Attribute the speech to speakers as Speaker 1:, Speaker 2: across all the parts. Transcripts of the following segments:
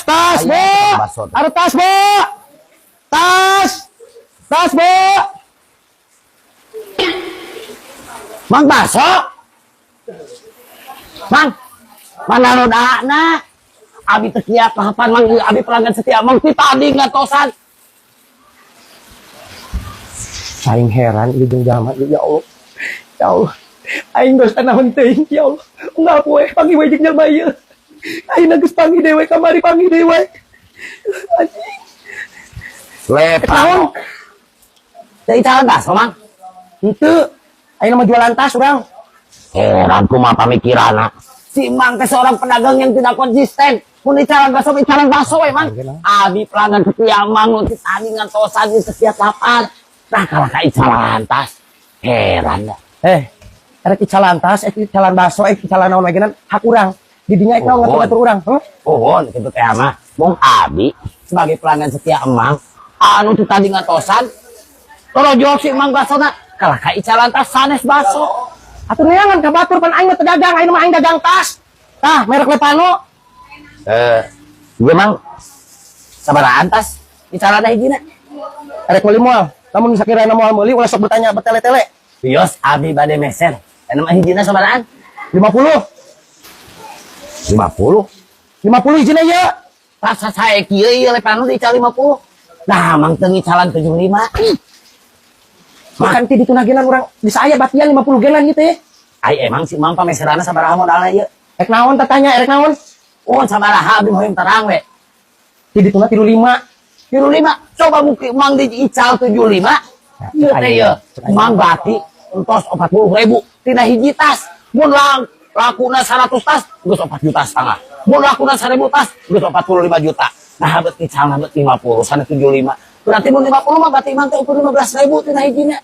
Speaker 1: Tas, tas,
Speaker 2: Aya,
Speaker 1: Bu.
Speaker 2: tukang bakso teh.
Speaker 1: Ada tas, Bu. Tas. Tas, Bu.
Speaker 2: Mang bakso. Mang, mana nu daana? Abi teu kiat tahapan, Mang, abi pelanggan setia Mang ti tadi ngatosan.
Speaker 1: Aing heran ieu jeung jalma ieu, ya Allah. Ya Allah. Aing geus naon teuing, ya Allah. Unggal poe panggih we jeung jalma ieu. Aing geus panggih deui kamari, panggih deui we. Anjing.
Speaker 2: Lepas. Teu icalan bakso, Mang?
Speaker 1: Henteu. Aing mah jualan tas urang.
Speaker 2: Heran kumaha pamikiranna. Si Mang teh seorang pedagang yang tidak konsisten. Mun icalan bakso, icalan bakso we, Mang. Abi pelanggan setia Mang nu ti tadi ngantosan di setiap lapan. Nah, kalau ka icalan tas. Heran dah.
Speaker 1: Eh, erek icalan tas, erek icalan bakso, erek icalan naon lagi hak urang. Didinya ek naon ngatur-ngatur urang, huh?
Speaker 2: Pohon kitu teh mah. Mung abi sebagai pelanggan setia Emang anu ti tadi ngatosan torojok si Mang basona kalah ka icalan tas sanes baso.
Speaker 1: Atuh neangan ka batur, pan aing mah teu dagang, aing mah aing dagang tas. Tah, merek Lepano.
Speaker 2: Eh, gue Mang sabarahan tas icalan hijina?
Speaker 1: Erek meuli moal? Lamun sakirana moal meuli, ulah sok bertanya bertele-tele.
Speaker 2: Bios, abi bade meser. Anu mah hijina sabarahan?
Speaker 1: 50.
Speaker 2: 50.
Speaker 1: 50 hijina ieu.
Speaker 2: Rasa saya kieu ieu Lepano diical 50. Nah, Mang teu ngicalan 75.
Speaker 1: Makan ti ditu nagenan urang bisa aya batian 50 genan gitu ya.
Speaker 2: Ai emang si Mang pameserana sabaraha modalna ieu?
Speaker 1: Erek naon tatanya, erek naon?
Speaker 2: Oh, sabaraha, abi hoyong terang we.
Speaker 1: Ti dituna 35.
Speaker 2: 35. Coba mungkin Mang diical 75. Ieu teh ieu. Mang berarti entos 40 ribu tina hiji tas. Mun lang lakuna 100 tas geus 4 juta setengah. Mun lakuna 1000 tas geus 45 juta. Nah, bet ical bet 50 sana 75. Berarti mun 50 mah berarti Mang teh ukur 15 ribu tina hijina.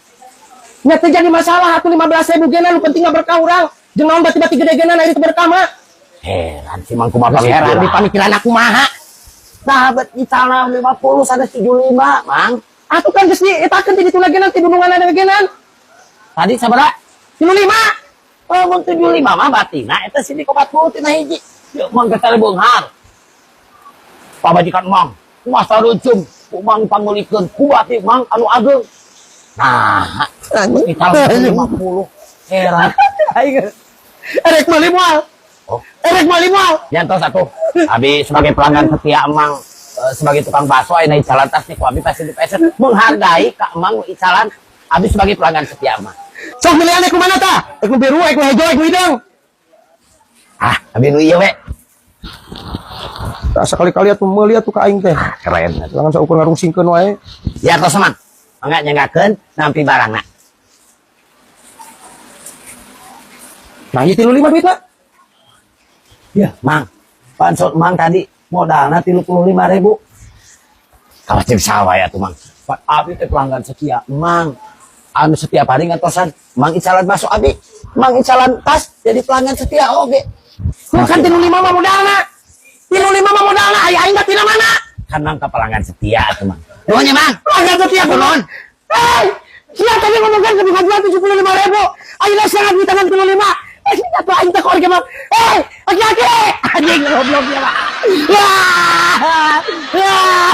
Speaker 1: Nya teu jadi masalah atuh 15 ribu genan, nu penting mah berkah urang. Jeung naon bati-bati gede genan ari teu berkah mah.
Speaker 2: Heran si Mang kumaha
Speaker 1: Heran di
Speaker 2: pamikiran.
Speaker 1: Pamikiran aku maha.
Speaker 2: Nah, bet ical 50 sana 75, Mang.
Speaker 1: Atuh kan geus dietakeun ti dituna genan, ti dunungan genan.
Speaker 2: Tadi sabaraha?
Speaker 1: 35.
Speaker 2: Oh, mun 75 mah batina eta sini 40 tina hiji. Yuk, Mang ke beunghar. Pamajikan Mang, masa reuceum, ku Mang pangmeulikeun, ku bati Mang anu ageng. Nah, ical 50. Heran.
Speaker 1: Aing erek meuli moal?
Speaker 2: Oh.
Speaker 1: Erek meuli moal?
Speaker 2: Nyantos atuh. Abi sebagai pelanggan setia Emang, sebagai tukang bakso ayeuna icalan tas nih ku abi pasti dipeser, menghargai ka Emang icalan abi sebagai pelanggan setia Emang.
Speaker 1: Sok milihan ek nu mana tah? Ek nu biru, ek nu hejo, ek nu hideung.
Speaker 2: Ah, abi nu ieu we.
Speaker 1: Tak sekali-kali atuh meuli atuh ka aing teh.
Speaker 2: Keren.
Speaker 1: Jangan saukur ngarungsingkeun wae.
Speaker 2: Ya tos, Mang. Mangga nyanggakeun nampi barangna.
Speaker 1: Nah, ieu 35 duitna.
Speaker 2: Ya, Mang. Pansot Mang tadi modalna 35 ribu. Kalau cek sawah ya tuh, Mang. Pak, abi teh pelanggan setia Mang. Anu setiap hari ngatosan Mang icalan masuk abi. Mang icalan tas jadi pelanggan setia oge.
Speaker 1: Bukan 35 mah modalna. 35 mah modalna, aya aing teh tina mana?
Speaker 2: Kan Mang ke pelanggan setia tuh, Mang. Nuhun ya, Mang.
Speaker 1: Pelanggan setia kunaon? Hei, sia tadi ngomongkan ke jual 75 ribu. Ayeuna sangat di tangan 35. Eh, atuh aing teh keluarga Mang. Eh, aki-aki. Anjing goblok ya, Pak. Wah. Wah.